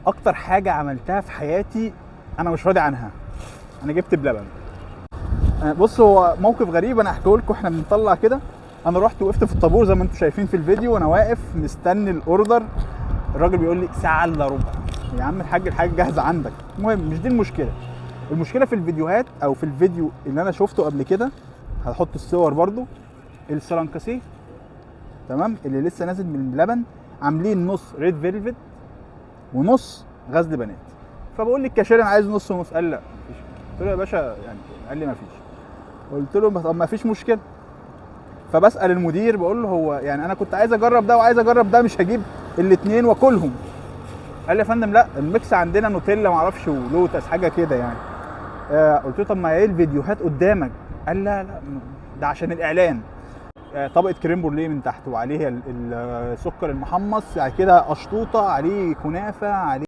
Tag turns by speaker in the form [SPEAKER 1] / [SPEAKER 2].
[SPEAKER 1] اكتر حاجة عملتها في حياتي انا مش راضي عنها، انا جبت بلبن. بص، هو موقف غريب انا هحكيه لكم. احنا بنطلع كده، انا رحت وقفت في الطابور زي ما انتم شايفين في الفيديو، وانا واقف مستني ال order. الراجل بيقول لي ساعة الا ربع. يا عم الحاج، الحاجة جاهزة عندك. المهم مش دي المشكلة، المشكلة في الفيديوهات او في الفيديو اللي انا شفته قبل كده، هحط الصور برضو. السلانكاسيه تمام اللي لسه نازل من اللبن، عاملين نص red velvet ونص غزل بنات. فبقول للكاشير انا عايز نص ونص، قال لا مفيش. قلت له يا باشا يعني، قال لي مفيش. قلت له طب ما فيش مشكلة. فبسال المدير بقول له هو يعني انا كنت عايز اجرب ده وعايز اجرب ده، مش هجيب الاثنين واكلهم. قال لي يا فندم لا، ال mix عندنا نوتيلا معرفش ولوتس حاجة كده يعني. قلت له طب ما ايه الفيديوهات قدامك؟ قال لا لا، ده عشان الاعلان. طبقه crème brûlée من تحت وعليها السكر المحمص، بعد كده قشطوطه، عليه كنافه، عليه